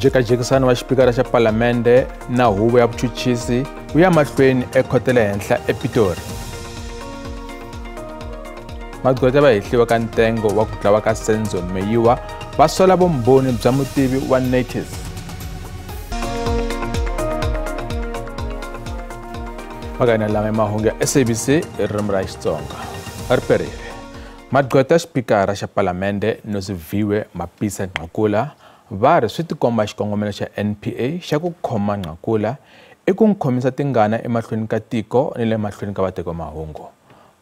Njhekanjhekisano wa xipikara xa palamende na huvo ya vuchuchisi wu ya mahlweni ekhoto le henhla ePitori. Magqwetha va hehliwa ka ntengo wa ku dlawa ka Senzo Meyiwa va sola vumbhoni bya mutivi wa NATIS. Makana lama mahungu ya SABC hi ririmi ra Xitsonga. Ri perile. Magqwetha ya xipikara xa palamende Nosiviwe Mapisa Nqakula va ri swi tikomba xikongomelo xa NPA xa ku khoma Nqakula i ku n'wi khomisa tingana emahlweni ka tiko ni le mahlweni ka vatekamahungu.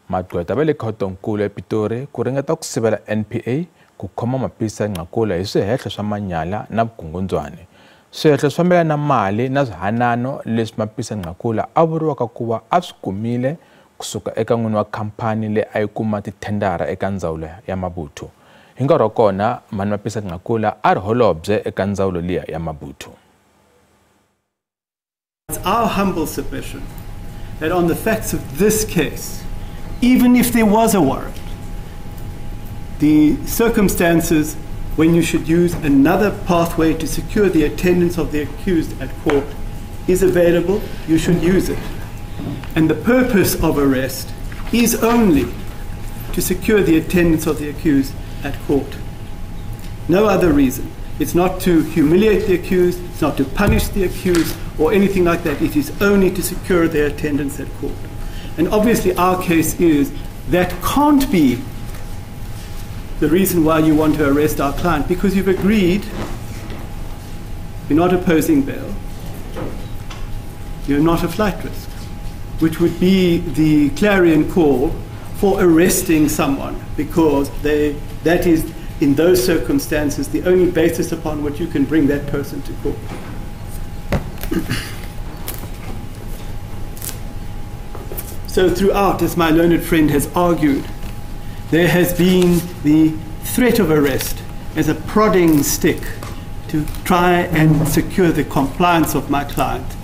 Magqwetha va le khotonkulu ePitori ku ringeta ku sivela NPA ku khoma Mapisa Nqakula hi swihehlo swa manyala na vukungundzwani. Swihehlo swi fambelana na mali na swihanano leswi Mapisa Nqakula a vuriwaka ku va a swi kumile kusuka eka n'wini wa khampani leyi a yi kuma tithendara eka ndzawulo ya mabuthu. Hi nkarhi wa kona, Mhani Mapisa Nqakula a ri holobye eka ndzawulo liya ya mabuthu. It's our humble submission that on the facts of this case, even if there was a warrant, the circumstances when you should use another pathway to secure the attendance of the accused at court is available, you should use it. And the purpose of arrest is only to secure the attendance of the accused at court. No other reason. It's not to humiliate the accused, it's not to punish the accused or anything like that. It is only to secure their attendance at court. And obviously our case is that can't be the reason why you want to arrest our client, because you've agreed you're not opposing bail, you're not a flight risk, which would be the clarion call for arresting someone, because that is, in those circumstances, the only basis upon which you can bring that person to court. So throughout, as my learned friend has argued, there has been the threat of arrest as a prodding stick to try and secure the compliance of my client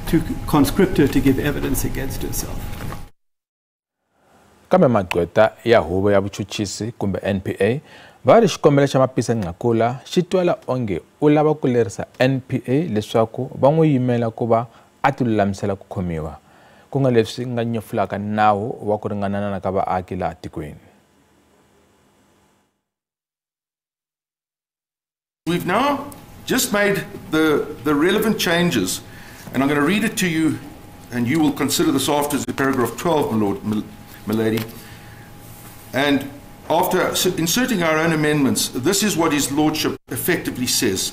to conscript her to give evidence against herself. Kambe magqwetha ya huvo ya vuchuchisi kumbe NPA va ri xikombelo xa Mapisa Nqakula xi twala onge u lava ku lerisa NPA leswaku va n'wi yimela ku va a tilulamisela ku khomiwa, ku nga leswi nga nyefulaka nawu wa ku ringanana ka vaaki laha tikweni. We've now just made the relevant changes, and I'm going to read it to you, and you will consider this after paragraph 12, my lord, my lady. And after inserting our own amendments, this is what his lordship effectively says,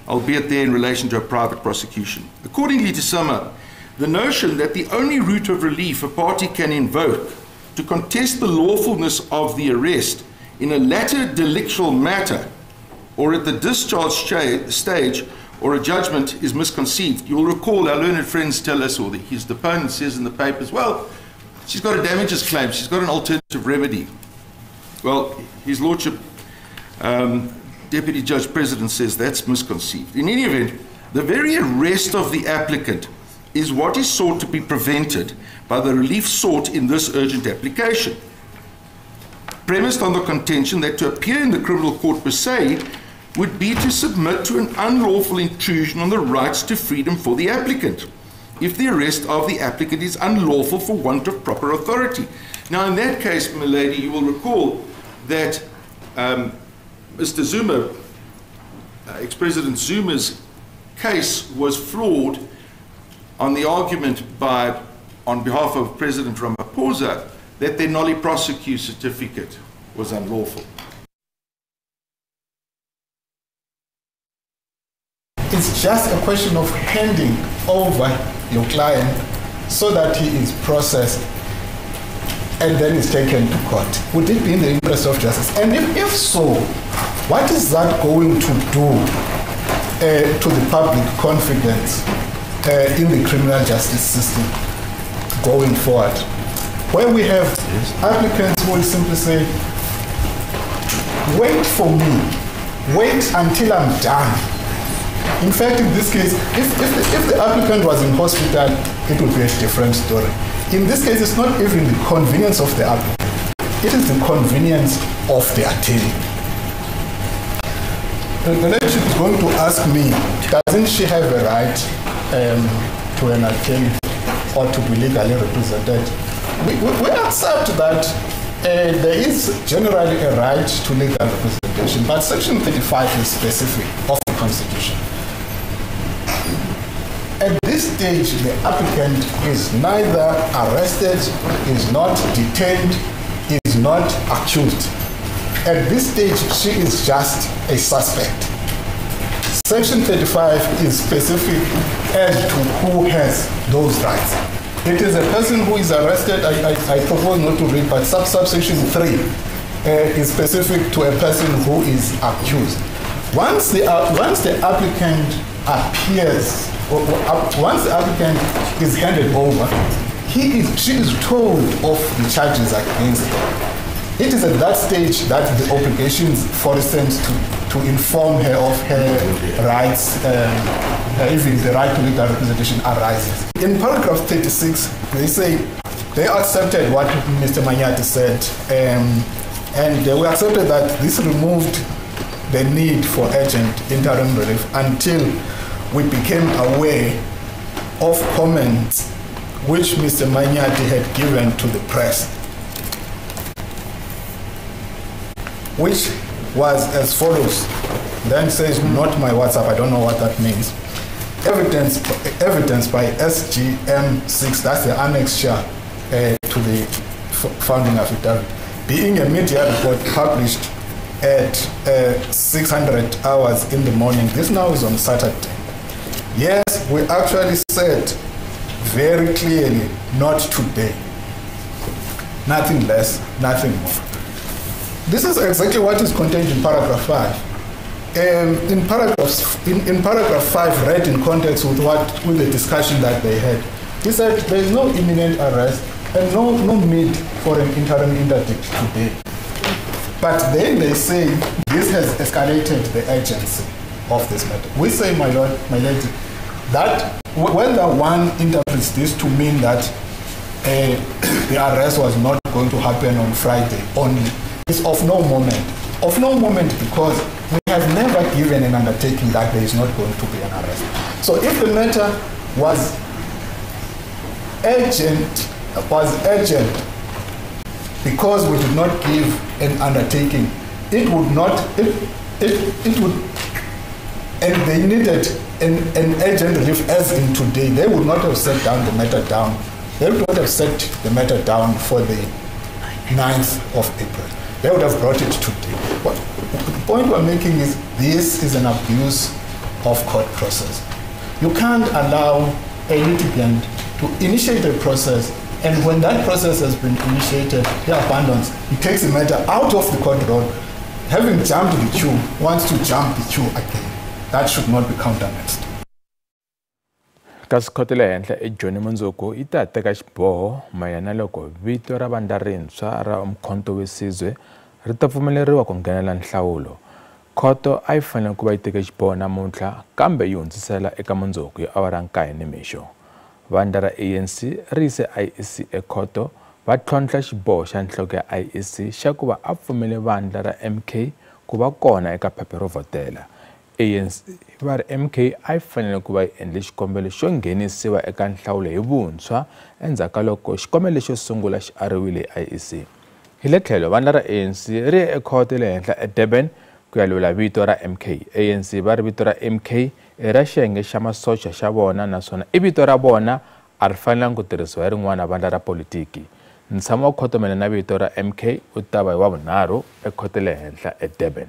albeit there in relation to a private prosecution. Accordingly, to sum up, the notion that the only route of relief a party can invoke to contest the lawfulness of the arrest in a latter delictual matter or at the discharge stage or a judgment is misconceived. You'll recall our learned friends tell us, or his deponent says in the papers, well, she's got a damages claim, she's got an alternative remedy. Well, his lordship, Deputy Judge President, says that's misconceived. In any event, the very arrest of the applicant is what is sought to be prevented by the relief sought in this urgent application, premised on the contention that to appear in the criminal court per se would be to submit to an unlawful intrusion on the rights to freedom for the applicant, if the arrest of the applicant is unlawful for want of proper authority. Now, in that case, my lady, you will recall that Mr. Zuma, ex-President Zuma's case was flawed on the argument on behalf of President Ramaphosa that their nolle prosequi certificate was unlawful. It's just a question of handing over your client so that he is processed and then is taken to court. Would it be in the interest of justice? And if so, what is that going to do to the public confidence in the criminal justice system going forward? Where we have applicants who will simply say, wait for me, wait until I'm done. In fact, in this case, if the applicant was in hospital, it would be a different story. In this case, it's not even the convenience of the applicant. It is the convenience of the attorney. The lady is going to ask me, doesn't she have a right to an attorney or to be legally represented? We accept that there is generally a right to legal representation, but Section 35 is specific of the Constitution. At this stage, the applicant is neither arrested, is not detained, is not accused. At this stage, she is just a suspect. Section 35 is specific as to who has those rights. It is a person who is arrested. I propose not to read, but subsection 3 is specific to a person who is accused. Once the applicant appears, or once the applicant is handed over, she is told of the charges against her. It is at that stage that the obligations, for instance, to inform her of her rights, even the right to legal representation arises. In paragraph 36, they say they accepted what Mr. Manyathi said, and they accepted that this removed the need for urgent interim relief until we became aware of comments which Mr. Manyathi had given to the press, which was as follows. Then says, not my WhatsApp, I don't know what that means. Evidence by SGM6, that's the annexure to the founding affidavit, being a media report published at 600 hours in the morning. This now is on Saturday. Yes, we actually said very clearly, not today. Nothing less, nothing more. This is exactly what is contained in paragraph 5. In paragraph 5, read in context with the discussion that they had, he said there is no imminent arrest and no need for an interim interdict today. But then they say this has escalated the urgency of this matter. We say, my lord, my lady, that whether one interprets this to mean that the arrest was not going to happen on Friday only, is of no moment. Of no moment because we have never given an undertaking that there is not going to be an arrest. So if the matter was urgent because we did not give an undertaking, it would not, it would, and they needed an urgent relief as in today, they would not have set down the matter down. They would not have set the matter down for the 9th of April. They would have brought it today. But the point we're making is this is an abuse of court process. You can't allow a litigant to initiate a process, and when that process has been initiated, he abandons. He takes the matter out of the court road, having jumped the queue, wants to jump the queue again. That should not be countenanced. Kasi khoto le henhla eJoni mundzuku yi ta teka xiboho mayelana loko vito ra vandla rintshwa ra Umkhonto we Sizwe ri ta pfumeleriwa ku nghenela nhlawulo. Khoto a yi fanele ku va yi teke xiboho namuntlha kambe yi hundzisela eka mundzuku hi awara 9 nimixo. Vandla ra ANC ri yise IEC ekhoto va tlhontlha xiboho xa nhloko ya IEC xa ku va a pfumele vandla ra MK ku va kona eka phepha ro vhotela. ANC va ri MK a yi fanele ku va yi endle xikombelo xo nghenisiwa eka nhlawulo hi vuntshwa endzhaku ka loko xikombelo xo sungula xi ariwile hi IEC. Hi le tlhelo vandla ra ANC ri ye ekhoto le henhla eDurban ku ya lwela vito ra MK. ANC va ri vito ra MK i ra xiyenge xa masocha xa vona naswona i vito ra vona a ri fanelangi ku tirhisiwa hi rin'wana vandla ra politiki. Ntshamo wa khoto mayelana na vito ra MK wu ta va hi wa vunharhu ekhoto le henhla eDurban.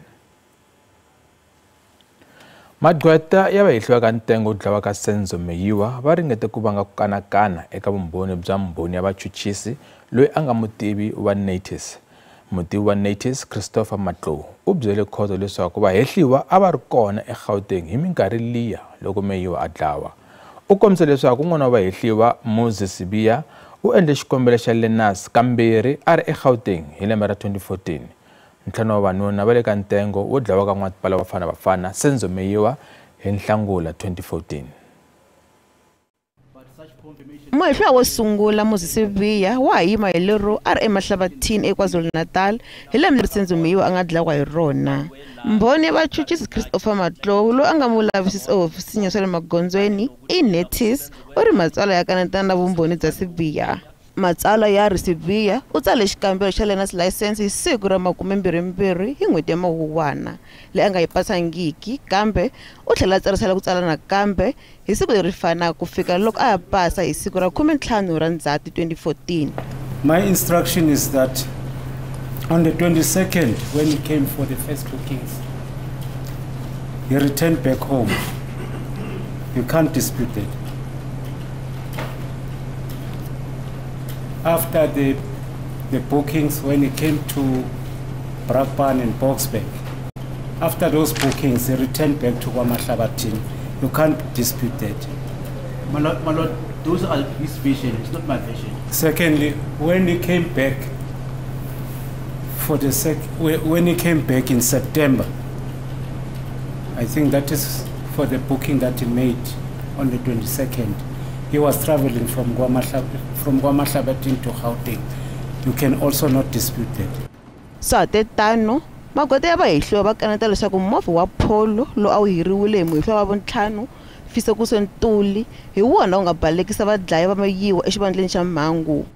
Magqweta ya vahehliwa ka ntengo wo dlawa ka Senzo Meyiwa va ringete ku vanga ku kanakana eka vumbhoni bya mbhoni ya vachuchisi loyi a nga mutivi wa NATIS. Mutivi wa NATIS Christopher Matlou u byele khoto leswaku vahehliwa a va ri kona eGauteng hi minkarhi liya loko Meyiwa a dlawa. U kombise leswaku un'wana wa vahehliwa Moses Sibiya u endle xikombelo xa Lenas kambirhi a ri eGauteng hi lembe ra 2014. Ntlhanu wa vavanuna va le ka ntengo wo dlawa ka n'watipala wa Bafana Bafana Senzo Meyiwa hi Nhlangula 2014. Muhehliwa wo sungula Muzi Sibiya wa ha yima hi lero a ri eMahlabathini eKwaZulu-Natal hi lembe leri Senzo Meyiwa a nga dlawa hi rona. Mbhoni ya vachuchisi Christopher Matlou loyi a nga mulavisisi ehofisini ya swa le magondzweni eNatis u ri matsalwa ya kanetana na vumbhoni bya Sibiya. Matsalwa ya ri Sibiya u tsale xikambelo xa learner's license hi siku ra 22 hi n'hweti ya Mawuwana leyi a nga yi pasangiki, kambe u tlhela a tsarisela ku tsala nakambe hi siku leri fanaka ku fika loko a ya pasa hi siku ra 15 ra Ndzhati 2014. My instruction is that on the 22nd, when he came for the first bookings, he returned back home. You can't dispute that. After the bookings, when he came to Brakpan and Boksburg, after those bookings, he returned back to KwaMahlabathini. You can't dispute that. My lord, those are his vision. It's not my vision. Secondly, when he came back for the when he came back in September, I think that is for the booking that he made on the 22nd. He was traveling from KwaMahlabathini to Gauteng. You can also not dispute that. Swa magqweta ya vahehliwa va kaneta leswaku movha wa Polo lowu a wu hiriwile hi muhehliwa wa vuntlhanu Fisokuso Ntuli hi wona wu nga balekisa vadlayi va Meyiwa exivandleni xa mhangu.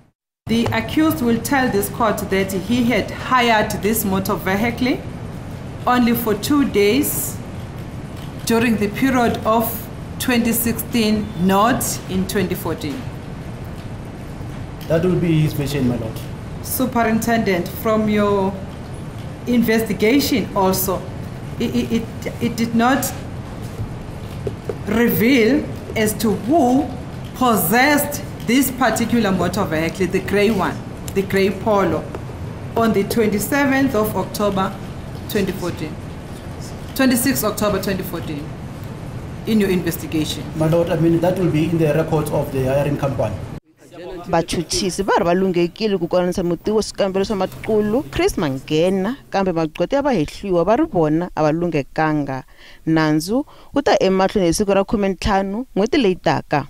The accused will tell this court that he had hired this motor vehicle only for 2 days during the period of 2016, not in 2014. That will be his version, my lord. Superintendent, from your investigation also, it did not reveal as to who possessed this particular motor vehicle, the grey one, the grey Polo, on the 27th of October 2014, 26 October 2014, in your investigation. My lord, I mean, that will be in the records of the hiring company. Vachuchisi va ri va lunghekile ku konanisa mutivi wa swikambelo swa maqulu Chris Mangena, kambe magqweta ya vahehliwa va ri vona a va lunghekanga. Nandzu wu ta emahlweni hi siku ra 15 n'hweti leyi taka.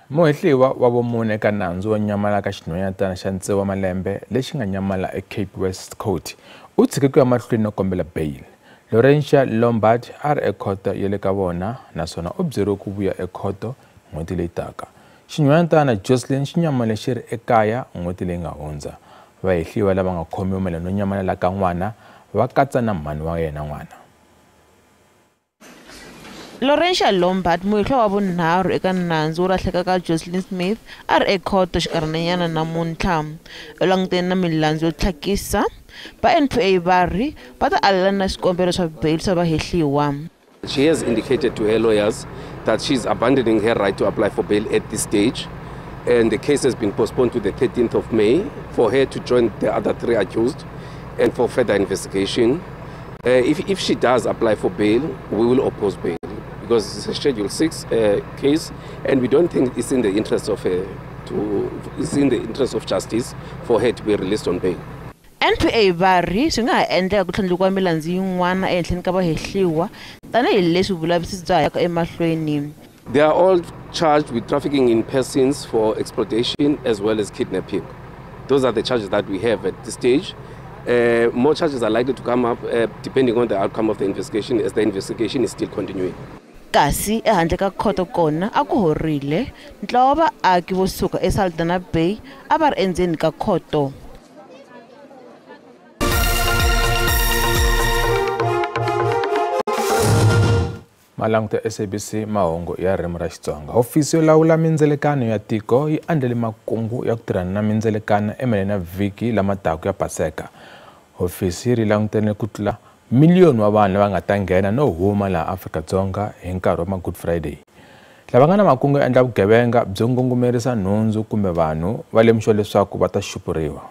Muhehliwa wa vumune eka nandzu wo nyamala ka xinhwanyatana xa 6 wa malembe lexi nga nyamala eCape West Court u tshike ku ya mahlweni no kombela bail. Laurentia Lombard a ri ekhoto ya le ka vona naswona u byeriwe ku vuya ekhoto n'hweti leyi taka. Xinhwanyatana Jocelyn xi nyamale xi ri ekaya n'hweti leyi nga hundza. Vahehliwa lava nga khomiwa mayelana no nyamalala ka n'wana va katsa na mhani wa yena n'wana. Laurentia Lombard, muhehliwa wa vunharhu eka nandzu wo lahleka ka Jocelyn Smith, a ri ekhoto xikarhinyana namuntlha. U langutene na milandzu yo tlhakisa. Va NPA va ri va ta alelana na swikombelo swa bail swa vahehliwa. She has indicated to her lawyers that she's abandoning her right to apply for bail at this stage, and the case has been postponed to the 13th of May for her to join the other 3 accused and for further investigation. If she does apply for bail, we will oppose bail because it's a Schedule 6 case, and we don't think it's in the interest of her it's in the interest of justice for her to be released on bail. NPA va ri swi nga ha endleka ku tlhandlukiwa milandzu yin'wana ehenhleni ka vahehliwa tanihileswi vulavisisi bya ha yaka emahlweni. They are all charged with trafficking in persons for exploitation as well as kidnapping. Those are the charges that we have at this stage. More charges are likely to come up depending on the outcome of the investigation, as the investigation is still continuing. Kasi ehandle ka khoto kona a ku horile, ntlawa wa vaaki vo suka eSaldanha Bay a va ri endzeni ka khoto. Malanguta SABC mahungu ya ririmi ra Xitsonga. Hofisi yo lawula mindzelekano ya tiko yi andlele makungu ya ku tirhana na mindzelekano emayelana na vhiki lama taka ya Paseka. Hofisi yi ri langutene ku tlula miliyoni wa vanhu lava nga ta nghena no huma laha Afrika-Dzonga hi nkarhi wa ma-Good Friday. Lava nga na makungu yo endla vugevenga byo ngungumerisa nhundzu kumbe vanhu va lemuxiwa leswaku va ta xupuriwa.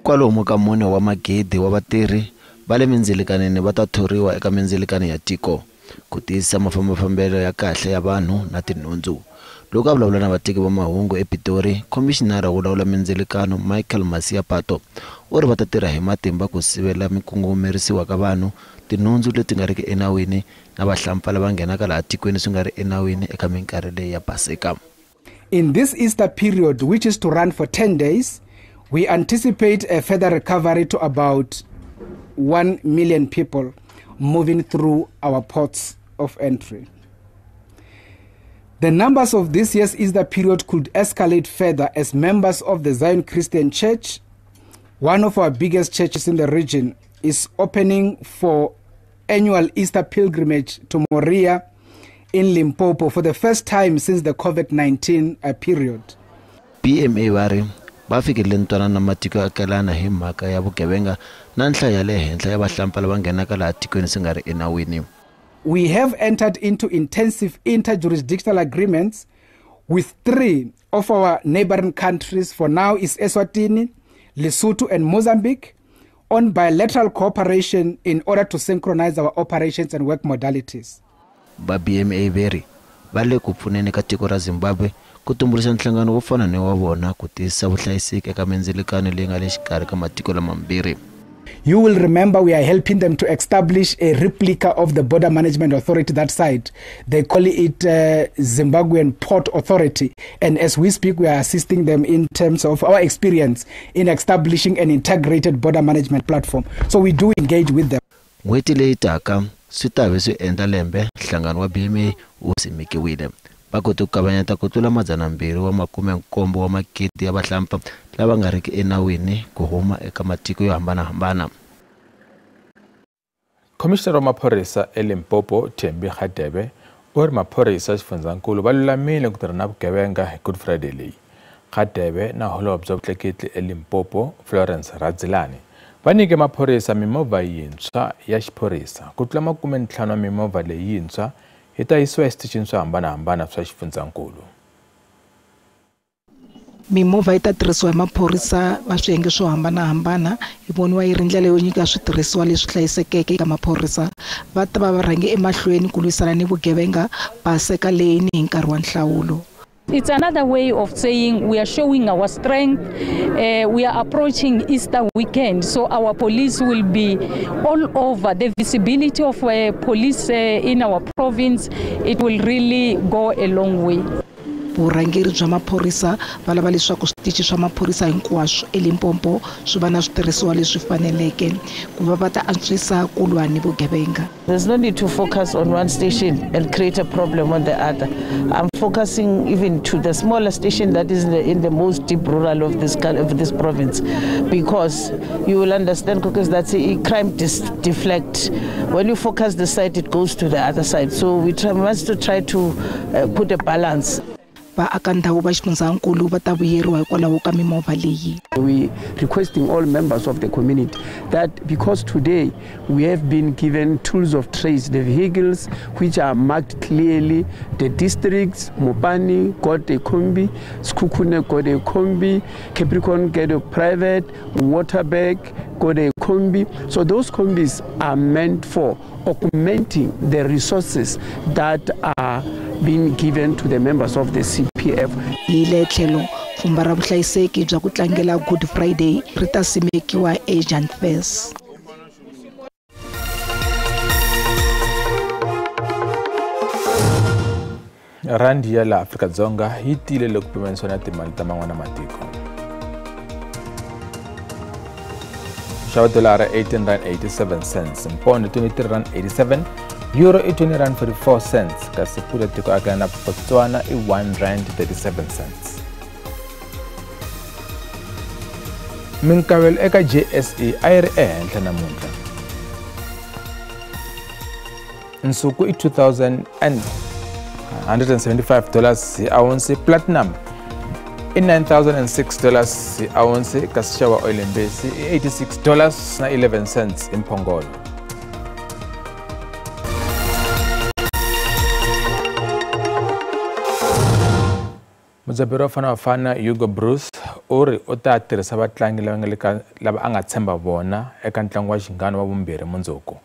Kwalomu ka 4 wa magidi wa vatirhi va le mindzilikaneni va ta thoriwa eka mindzilikano ya tiko ku tiyisisa mafambafambelo ya kahle ya vanhu na tinhundzu. Loko a vulavula na vateki va mahungu ePitori, khomishinara wo lawula mindzilikano Michael Masiapato u ri va ta tirha hi matimba ku sivela mikungumerisiwa ka vanhu, tinhundzu leti nga riki enawini na vahlampfa lava nghenaka laha tikweni swi nga ri enawini eka minkarhi leyi ya Paseka. In this Easter period, which is to run for 10 days, we anticipate a further recovery to about 1 million people moving through our ports of entry. The numbers of this year's Easter period could escalate further as members of the Zion Christian Church, one of our biggest churches in the region, is opening for annual Easter pilgrimage to Moria in Limpopo for the first time since the COVID-19 period. BMA va ri va fikelele ntwanano na matiko yo akelana hi mhaka ya vugevenga na nhlayo ya le henhla ya vahlampfa lava nghenaka laha tikweni swi nga ri enawini. We have entered into intensive interjurisdictional agreements with 3 of our neighboring countries. For now is Eswatini, Lesotho and Mozambique on bilateral cooperation in order to synchronize our operations and work modalities. Va BMA veri va le ku pfuneni ka tiko ra Zimbabwe ku tumbuluxa nhlangano wo fana ni wa vona ku tiyisisa vuhlayiseki eka mindzilikano leyi nga le xikarhi ka matiko lamambirhi. You will remember we are helping them to establish a replica of the Border Management Authority that side. They call it Zimbabwean Port Authority. And as we speak, we are assisting them in terms of our experience in establishing an integrated border management platform. So we do engage with them. N'hweti leyi taka swi ta ve swi endla lembe nhlangano wa BMA wu simekiwile. Va kote ku kavanyeta ku tlula 217 wa magidi ya vahlampfa lava nga riki enawini ku huma eka matiko yo hambanahambana. Commissioner wa maphorisa eLimpopo Thembi Radebe u ri maphorisa xifundzankulu va lulamile ku tirha na vugevenga hi Good Friday leyi. Radebe na holobye wa vutleketli eLimpopo Florence Radzilani va nyike maphorisa mimovha yintshwa ya xiphorisa. Ku tlula 50 wa mimovha leyintshwa yi ta yisiwa eswitichini swo hambanahambana swa xifundzankulu. Mimovha yi ta tirhisiwa hi maphorisa va swiyenge swo hambanahambana, yi voniwa yi ri ndlela yo nyika switirhisiwa leswi hlayisekeke eka maphorisa. Va ta va va rhange emahlweni ku lwisana ni vugevenga Paseka leyi ni hi nkarhi wa nhlawulo. It's another way of saying we are showing our strength. We are approaching Easter weekend, so our police will be all over. The visibility of police in our province, it will really go a long way. Vurhangeri bya maphorisa va lava leswaku switichi swa maphorisa hinkwaswo eLimpopo swi va na switirhisiwa leswi faneleke ku va va ta antswisa ku lwa ni vugevenga. There's no need to focus on one station and create a problem on the other. I'm focusing even to the smaller station that is in the most deep rural of this province, because you will understand, because that's a crime deflect. When you focus the side, it goes to the other side. So we must to try to put a balance. Va aka ndhawu va xifundzankulu va ta vuyeriwa hikwalaho ka mimovha leyi. We requesting all members of the community that because today we have been given tools of trade, the vehicles which are marked clearly, the districts, Mopani got a combi, Sekhukhune got a combi, Capricorn got a private, Waterberg got a combi. So those combis are meant for augmenting the resources that are being given to the members of the CPF. Hi le tlhelo pfhumba ra vuhlayiseki bya ku tlangela Good Friday ri ta simekiwa eJan Fest. Randi ya la Afrika-Dzonga yi tiyile loko pimanisiwa na timali ta man'wana matiko. Nxavo dolara R18.87, mpondho R23.87, euro i R20.44, kasi pula tiko akela na Botswana i R1.37. Minkavelo eka JSE a yi ri ehenhla namuntlha. Nsuku i $2,175 hi ounce, platinum i $9,006 hi ounce, kasi xava oil mbesi i $86.11 hi mphongolo. Mudzaberi wa Bafana Bafana Hugo Broos u ri u ta tirhisa vatlangi lava nga le ka lava a nga tshemba vona eka ntlangu wa xinghana wa vumbirhi mundzuku.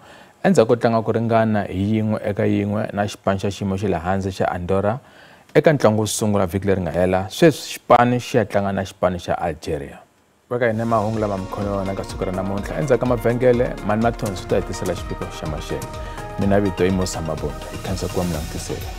Endzhaku ko tlanga ku ringana hi 1-1 na xipano xa xiyimo xa le hansi xa Andorra eka ntlangu wo sungula vhiki leri nga hela, sweswi xipano xi ya tlanga na xipano xa Algeria. Va ka hina mahungu lama mi khome wona ka siku ra namuntlha. Endzhaku ka mavhengele, Mani Mathonsi u ta hetisela xiviko xa maxelo. Mina vito i Musa Mabunda, hi khensa ku va mi langutisile.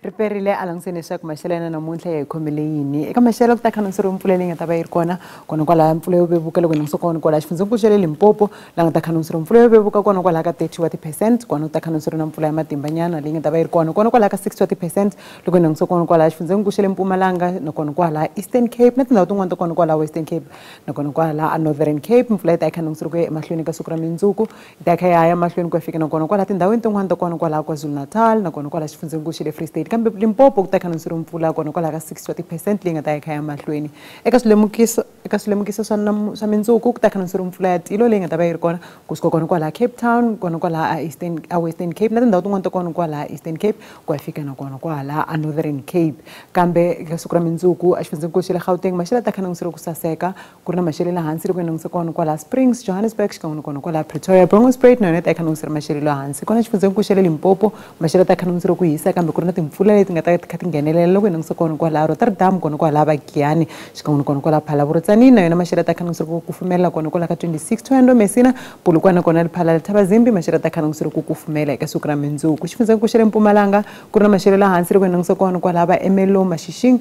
Riperile a langutiseni leswaku maxelo ya namuntlha ya hi khomele yini. Eka maxelo ku ta kha ri mpfula leyi nga ta va yi ri kona kona kwalaya, mpfula yo vevuka loko hi langutisa kona kwalaya xifundzankulu xa le Limpopo, la nga ta kha ri mpfula yo vevuka kona kwalaya ka 30 wa ti-percent, kona ku ta kha ri na mpfula ya matimbanyana leyi nga ta va yi ri kona kona kwalaya ka 60 wa ti-percent loko hi langutisa kona kwalaya xifundzankulu xa le Mpumalanga na kona kwalaya Eastern Cape na tindhawu tin'wana ta kona kwalaya Western Cape na kona kwalaya Northern Cape. Mpfula yi ta yi kha ri ku ya emahlweni ka siku ra mundzuku, yi ta kha yi ya emahlweni ku ya fika na kona kwalaya tindhawini tin'wana ta kona kwalaya KwaZulu-Natal na kona kwalaya xifundzankulu xa le Free State. Kambe Limpopo ku ta kha ri mpfula kona kwalaya ka 60 wa ti-percent leyi nga ta yi kha ya mahlweni. Eka swilemukiso swa mindzuku ku ta kha ri mpfula ya tilo leyi nga ta va yi ri kona kusuka kona kwalaya Cape Town, kona kwalaya a Western Cape na tindhawu tin'wana ta kona kwalaya Eastern Cape ku ya fika na kona kwalaya a Northern Cape. Kambe eka siku ra mindzuku a xifundzankulu xa le Gauteng maxelo ta kha ri ku saseka, ku ri na maxelo le hansi loko hi langutisa kona kwalaya Springs, Johannesburg xikan'we na kona kwalaya Pretoria. Bronkhorstspruit na yona ta kha ri maxelo le hansi. Kona xifundzankulu xa le Limpopo maxelo ta kha ri ku hisa, kambe ku ri na timpfula leti nga ta kha ti nghenelela loko hi langutisa kona kwalaya Rotterdam, kona kwalaya Bagiyani xikan'we na kona kwalaya Phalaborwa. Tzaneen na yona maxelo ta kha ri ku kufumela kona kwalaya ka 26 Thohoyandou, Messina, Polokwane kona Lephalale, Thabazimbi maxelo ta kha ri ku kufumela eka siku ra mundzuku. Xifundzankulu xa le Mpumalanga ku ri na maxelo le hansi loko hi langutisa kona kwalaya va Ermelo, Mashishing,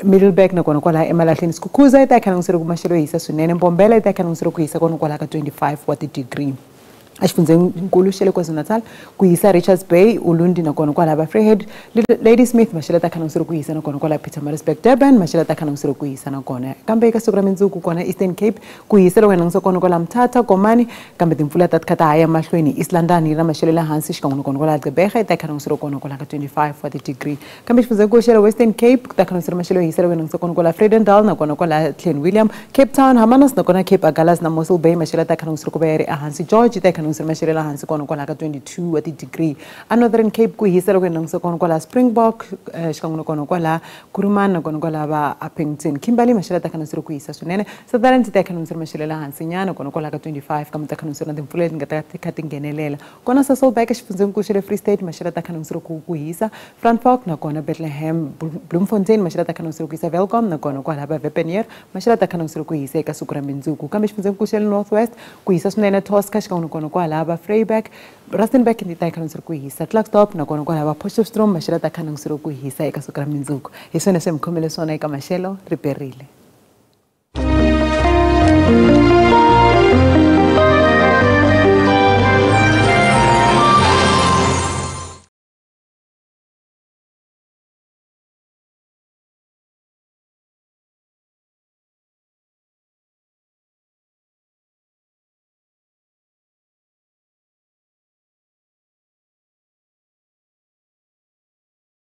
Middelburg na kona kwalaya Emalahleni. Skukuza yi ta kha ri ku maxelo yo hisa swinene. Mbombela yi ta kha ri ku hisa kona kwalaya ka 25 wa ti-degree. Exifundzhenikulu xa le KwaZulu-Natal ku hisa Richards Bay, Ulundi na kona kwalaya va Vryheid, Ladysmith maxelo ta kha ri ku hisa na kona kwalaya Pietermaritzburg, Durban maxelo ta kha ri ku hisa na kona. Kambe eka siku ra mundzuku kona Eastern Cape ku hisa loko hi langutisa kona kwalaya Mthatha, Komani, kambe timpfula ta kha ta ha ya mahlweni. East London yi na maxelo le hansi xikan'we na kona kwalaya Gqeberha yi ta kha ri kona kwalaya ka 25 wa ti-degree. Kambe xifundzankulu xa le Western Cape ku ta kha ri maxelo yo hisa loko hi langutisa kona kwalaya Vredendal na kona kwalaya Clan William, Cape Town, Hermanus na kona Cape Agulhas na Mossel Bay maxelo ta kha ri ku va ya ri ehansi. George yi ta kha ri maxelo le hansi kona kwalaya ka 22 wa ti-degree. A Northern Cape ku hisa loko hi langutisa kona kwalaya Springbok xikan'we na kona kwalaya Kuruman na kona kwalaya va Upington, Kimberley maxelo ta kha ri ku hisa swinene. Sutherland ta kha ri maxelo le hansi nyana kona kwalaya ka 25, kambe ta kha ri na timpfula leti nga ta kha ti nghenelela. Kona Sasolburg exifundzhenikulu xa le Free State maxelo ta kha ri ku hisa. Frankfort na kona Bethlehem, Bloemfontein maxelo ta kha ri ku hisa. Welkom na kona kwalaya va Wepeneer maxelo ta kha ri ku hisa eka siku ra mundzuku. Kambe xifundzankulu xa le North West ku hisa swinene Tosca xikan'we na kona kwalaya va Vryburg, Rustenburg ni ta kha ri ku hisa. Klerksdorp na kona kwalaya va Potchefstroom maxelo ta kha ri ku hisa eka siku ra mundzuku. Hi swona swi mi khomele swona eka maxelo. Riperile.